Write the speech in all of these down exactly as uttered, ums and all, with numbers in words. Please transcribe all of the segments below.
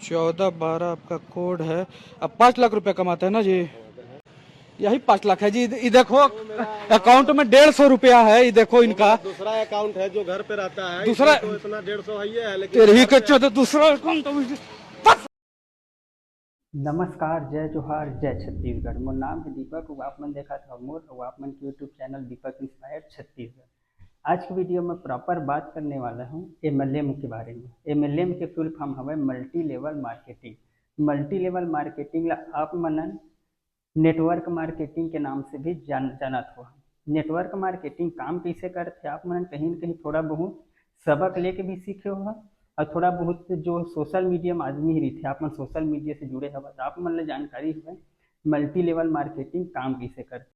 चौदह बारह आपका कोड है। अब पाँच लाख रुपया कमाते हैं ना जी, यही पाँच लाख है जी। ये देखो, अकाउंट में डेढ़ सौ रुपया है, ये देखो इनका। दूसरा अकाउंट है जो घर पे रहता है, दूसरा इसमें तो इतना डेढ़ सौ है, ये है, लेकिन तेरे ही घर पे कच्चा तो दूसरा अकाउंट तो मुझे बस। नमस्कार, जय जोहार, जय छत्तीसगढ़। मोर नाम है दीपक, अउ आप मन देखत हव मोर अउ आप मन के YouTube channel Deepak inspire Chhattisgarh. आज की वीडियो में प्रॉपर बात करने वाला हूँ एमएलएम के बारे में। एमएलएम के फुल फॉर्म हवे multi level marketing. Multi level marketing ला आप मनन नेटवर्क मार्केटिंग के नाम से भी जान जानत हो। नेटवर्क मार्केटिंग काम कैसे करथे, आप मनन कहीं न कहीं थोड़ा बहुत सबक लेके भी सीखे हो, और थोड़ा बहुत जो सोशल मीडिया में आदमी ही रहिथे, आप मन सोशल मीडिया से जुड़े हव, तो आप मन ला जानकारी हवे मल्टी लेवल मार्केटिंग काम कैसे करथे।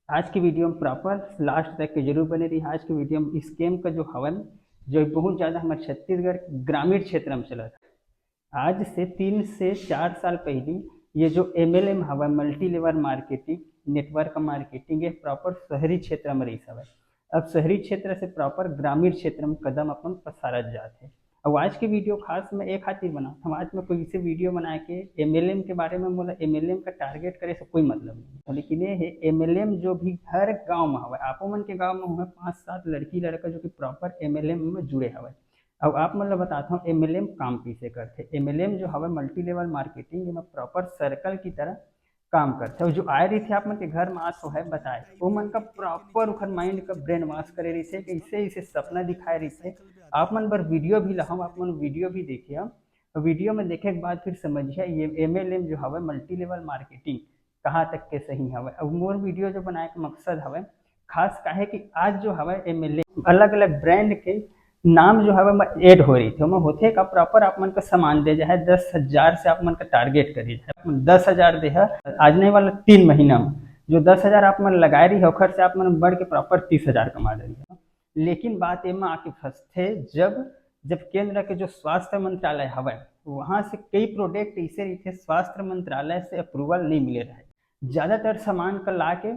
आज की वीडियो में प्रॉपर लास्ट तक के जरूर बने रही। आज की वीडियो में स्कैम का जो हवन, जो बहुत ज़्यादा हमारे छत्तीसगढ़ के ग्रामीण क्षेत्र में चलत है। आज से तीन से चार साल पहली ये जो एमएलएम हवा, multi level marketing, network marketing, ये प्रॉपर शहरी क्षेत्र में रही हवय। अब शहरी क्षेत्र से प्रॉपर ग्रामीण क्षेत्र में कदम अपन पसारत जात है। अब आज की वीडियो खास मैं एक खातिर बनात हूँ। आज मैं कोई इसे वीडियो बना के एमएलएम के बारे में बोला, एमएलएम का टारगेट करे से कोई मतलब नहीं है, लेकिन ये है एमएलएम जो भी हर गांव में हवे, आपो मन के गांव में हवे पाँच सात लड़की लड़का जो कि प्रॉपर एमएलएम में जुड़े हवे। अब आप मन ला बताता हूँ एमएलएम काम कैसे करथे। एमएलएम जो हवे मल्टी लेवल मार्केटिंग, एमा प्रॉपर सर्कल की तरह काम करथे। अउ जो आए रहिथे आप मन के घर में आत हो है बताए, वो मन का प्रॉपर उखर माइंड का ब्रेन वॉश करे रहिथे, कैसे इसे सपना दिखाए रहिथे। आप मन बर वीडियो भी लाहूँ, आप मन वीडियो भी देखिए। वीडियो में देखे के बाद फिर समझिए ये एमएलएम जो हवे मल्टी लेवल मार्केटिंग कहाँ तक के सही हवे। अब मोर वीडियो जो बनाए के मकसद हवे खास काहे कि आज जो हवे एमएलएम अलग अलग ब्रांड के नाम जो हवे एड हो रही थी, ओमा होथे का प्रॉपर आप मन का सामान दे जाए, दस हजार से आप मन का टारगेट करे जाए, दस हजार दे है आज नहीं वाला तीन महीना में जो दस हजार आप मन लगाए रही है, ओखर से आप मन बढ़ के प्रॉपर तीस हजार कमा रही है। लेकिन बात एमा आके फंसथे जब, जब केंद्र के जो स्वास्थ्य मंत्रालय हवे, वहाँ से कई प्रोडक्ट ऐसे रहिथे स्वास्थ्य मंत्रालय से अप्रूवल नहीं मिले रहे, ज्यादातर सामान का ला के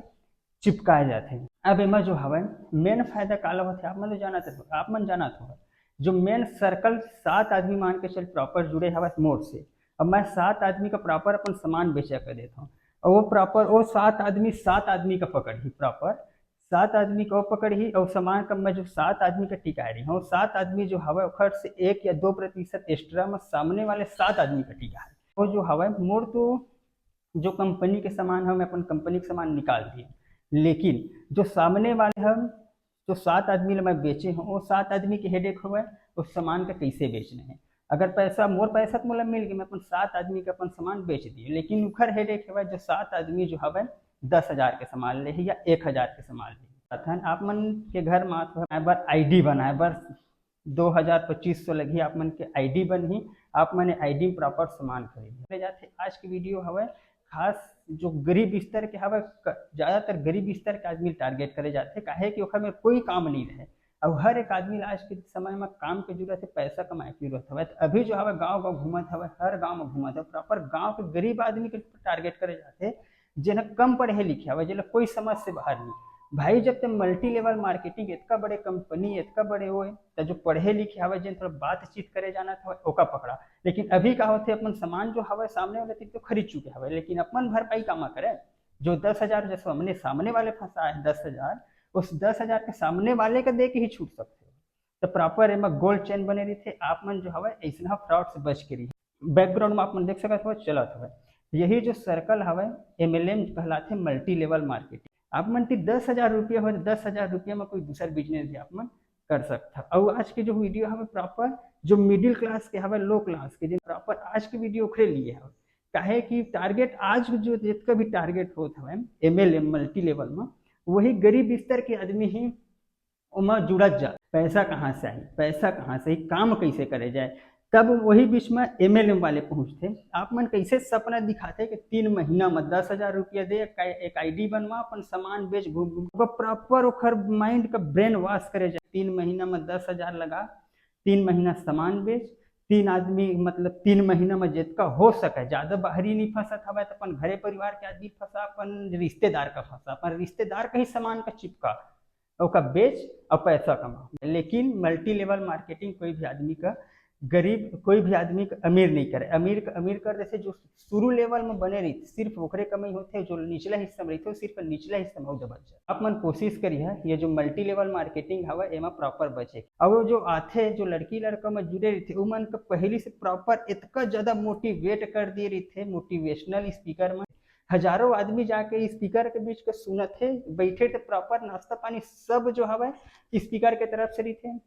चिपकाए जाथे। अब एमा जो हवे मेन फायदा काला होथे, आप मन तो जानत हो, आप मन जानत हो, जो मेन सर्कल सात आदमी मान के चल प्रॉपर जुड़े हवे मोर से। अब मैं सात आदमी का प्रॉपर अपन सामान बेचा कर देता हूँ, और वो प्रॉपर वो सात आदमी सात आदमी का पकड़ही, प्रॉपर सात आदमी का वो पकड़ही, और सामान का मैं जो सात आदमी का टिका रही हूँ, सात आदमी जो हवे ओखर से एक या दो प्रतिशत एक्स्ट्रा में सामने वाले सात आदमी का टिका है। वो जो हवे मोर तो जो कंपनी के सामान है, मैं अपन कंपनी के सामान निकाल दिए, लेकिन जो सामने वाले हम जो सात आदमी ला मैं बेचे हूँ, वो सात आदमी के हेडेक हवे उस सामान का कैसे बेचना है। अगर पैसा, मोर पैसा तो मोला मिल गया, मैं अपन सात आदमी के अपन सामान बेच दिए, लेकिन उखर हेडेक हवे जो सात आदमी जो हवे दस हजार के सामान ले या एक हजार के सामान ले। अथन आप मन के घर में आत हो, बनाए बर आईडी बनाए बर दो हजार पच्चीस सौ लगही, आप मन के आईडी बनही, आप मन आईडी में प्रॉपर सामान खरीद ले जाथे। आज की वीडियो हवे खास जो गरीब स्तर के हवे, क-, ज्यादातर गरीब स्तर के आदमी टारगेट करे जाथे, काहे कि ओखर में कोई काम नहीं रहे। अब हर एक आदमी ला आज के समय में काम के जरूरत है, पैसा कमाए के जरूरत हवे। तो अभी जो हवे गांव गांव घूमत हवे, हर गांव में घूमत हवे, प्रॉपर गांव के गरीब आदमी के टारगेट करे जाथे, जेन कम पढ़े लिखे हवे, जेला कोई समझ से बाहर नहीं। भाई, जब ते मल्टी लेवल मार्केटिंग, इतना बड़े कंपनी, इतना बड़े वो, त जो पढ़े लिखे हवे, जेन थोड़ा बातचीत करे जानत हवे, ओका पकड़ा। लेकिन अभी का होथे, अपन सामान जो हवे सामने वाले तीर तो खरीद चुके हवे, लेकिन अपन भरपाई कामा करे? जो दस हजार जो सामने, सामने वाले फंसा है दस हजार, उस दस हजार के सामने वाले का दे के ही छूट सकते हो। तो प्रॉपर एमा गोल्ड चेन बने रहिथे, आप मन जो हवे ऐसना फ्रॉड से बच के रही। बैकग्राउंड में आप मन देख सकत हवे चलत हवे, यही जो सर्कल हवे एमएलएम कहलाथे मल्टी लेवल मार्केटिंग। आप मन तीर दस हजार रुपया हो, दस हजार रुपया में कोई दूसर बिजनेस भी आप मन कर सकत हव। अउ आज के जो वीडियो हवे प्रॉपर जो मिडिल क्लास के हवे, लो क्लास के, जिन प्रॉपर आज के वीडियो ओखरे लिए हवे, काहे कि टारगेट आज जो जितना भी टारगेट होत हवे एमएलएम मल्टी लेवल में, वही गरीब स्तर के आदमी ही ओमा जुड़त जा। पैसा कहाँ से आई, पैसा कहाँ से आई, काम कैसे करे जाए, तब वही बीच में एमएलएम वाले पहुँचथे। आप मन कैसे सपना दिखाथे कि तीन महीना में दस हजार रुपया दे, एक, एक आईडी बनवा, अपन सामान बेच, घूम घूम। ओकर प्रॉपर ओखर माइंड का ब्रेन वॉश करे जाए। तीन महीना में दस हजार लगा, तीन महीना सामान बेच, तीन आदमी, मतलब तीन महीना में जितना हो सके, ज्यादा बाहरी नहीं फंसत हवे, तो अपन घरे परिवार के आदमी फंसा, अपन रिश्तेदार का फंसा, अपन रिश्तेदार का ही सामान का चिपका, ओका बेच और पैसा कमा। लेकिन मल्टी लेवल मार्केटिंग कोई भी आदमी का गरीब कोई भी आदमी के अमीर नहीं करे। अमीर के अमीर कर देथे जो शुरू लेवल में बने रहिथे, सिर्फ ओकरे कमाई होथे। जो निचला हिस्सा में रहिथे, वो सिर्फ निचला हिस्सा में दबा जाथे। आप मन कोशिश करिहा, ये जो मल्टी लेवल मार्केटिंग हवय, एमा प्रॉपर बचे। अब वो जो आथे, जो लड़की लड़का में जुड़े रहिथे, उमन के पहली से प्रॉपर इतना ज्यादा मोटिवेट कर दिए रहिथे मोटिवेशनल स्पीकर में। हजारों आदमी जाके स्पीकर के बीच के सुनत हे, बैठे थे, प्रॉपर नाश्ता पानी सब जो हवय स्पीकर के तरफ से रहिथे।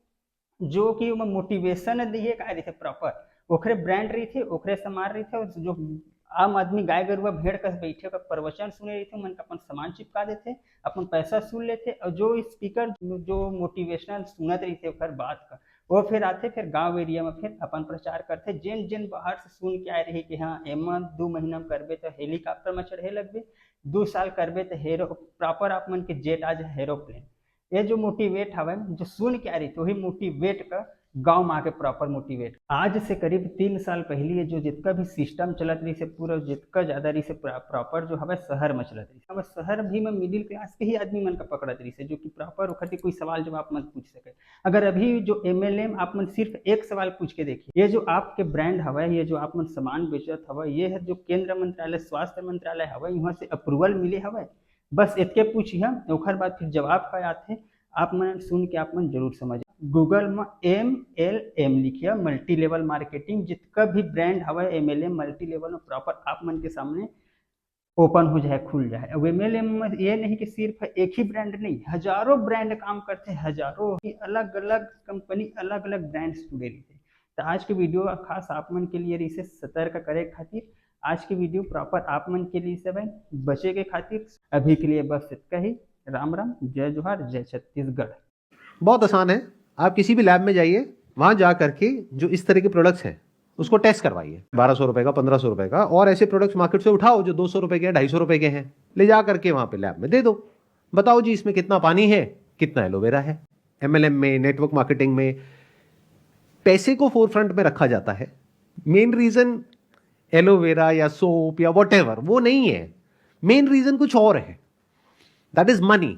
जो कि ओमा मोटिवेशन दिए का रहिथे प्रॉपर, ओखरे ब्रांड रहिथे, ओखरे सामान रहिथे। और जो आम आदमी गाय गरुआ भेड़ कस बैठे ओकर प्रवचन सुने रहिथे, मन का अपन सामान चिपका देथे, अपन पैसा सुन लेथे। और जो स्पीकर जो मोटिवेशनल सुनत रहिथे ओकर बात का, वो फिर आथे, फिर गांव एरिया में फिर अपन प्रचार करथे। जिन जिन बाहर से सुन के आए रही कि हाँ, एमा दो महीना में करबे तो हेलीकॉप्टर में चढ़े लगबे, दो साल करबे तो हेरो प्रॉपर आप मन के जेट आज एरोप्लेन। ये जो मोटिवेट हवय, जो सुन के आ रही थी, वही मोटिवेट का गांव में आके प्रॉपर मोटिवेट। आज से करीब तीन साल पहले ये जो जितना भी सिस्टम चलत रही से, पूरा जितना ज्यादा रही से प्रॉपर जो हवय शहर में चलत रही। अब शहर भी में मिडिल क्लास के ही आदमी मन का पकड़त रही से, जो कि प्रॉपर ओखर के कोई सवाल जवाब मत पूछ सके। अगर अभी जो एमएलए आप मन सिर्फ एक सवाल पूछ के देखिए, ये जो आपके ब्रांड हवय, ये जो आप मन सामान बेचत हवय, ये है जो केंद्र मंत्रालय, स्वास्थ्य मंत्रालय हवय, यहाँ से अप्रूवल मिले हवय, बस इतके पूछिया, ओखर बाद फिर जवाब का आथे। आप मन सुन के आप मन जरूर समझ। गूगल में एम एल एम लिखिया, मल्टी लेवल मार्केटिंग। जितना भी ब्रांड हवय एमएलएम मल्टी लेवल में प्रॉपर आप मन के सामने ओपन हो जाए, खुल जाए। अब एमएलएम में ये नहीं कि सिर्फ एक ही ब्रांड नहीं, हजारों ब्रांड काम करते, हजारों ही अलग अलग कंपनी, अलग अलग ब्रांड्स जुड़े रहिथे। तो आज के वीडियो खास आप मन के लिए रहिसे सतर्क करे खातिर। आज के वीडियो प्रॉपर आप मन के लिए सब है बचे के खातिर। अभी के लिए बस इतना ही। राम राम, जय जोहार, जय छत्तीसगढ़। बहुत आसान है, आप किसी भी लैब में जाइए, वहाँ जा करके जो इस तरह के प्रोडक्ट्स हैं उसको टेस्ट करवाइए, बारह सौ रुपये का, पन्द्रह सौ रुपये का, और ऐसे प्रोडक्ट्स मार्केट से उठाओ जो दो सौ रुपये के हैं, ढाई सौ रुपये के हैं, ले जा करके वहाँ पे लैब में दे दो, बताओ जी इसमें कितना पानी है, कितना एलोवेरा है। एमएलएम में, नेटवर्क मार्केटिंग में पैसे को फोर फ्रंट में रखा जाता है। मेन रीज़न एलोवेरा या सोप या वट वो नहीं है, मेन रीज़न कुछ और है, दैट इज़ मनी।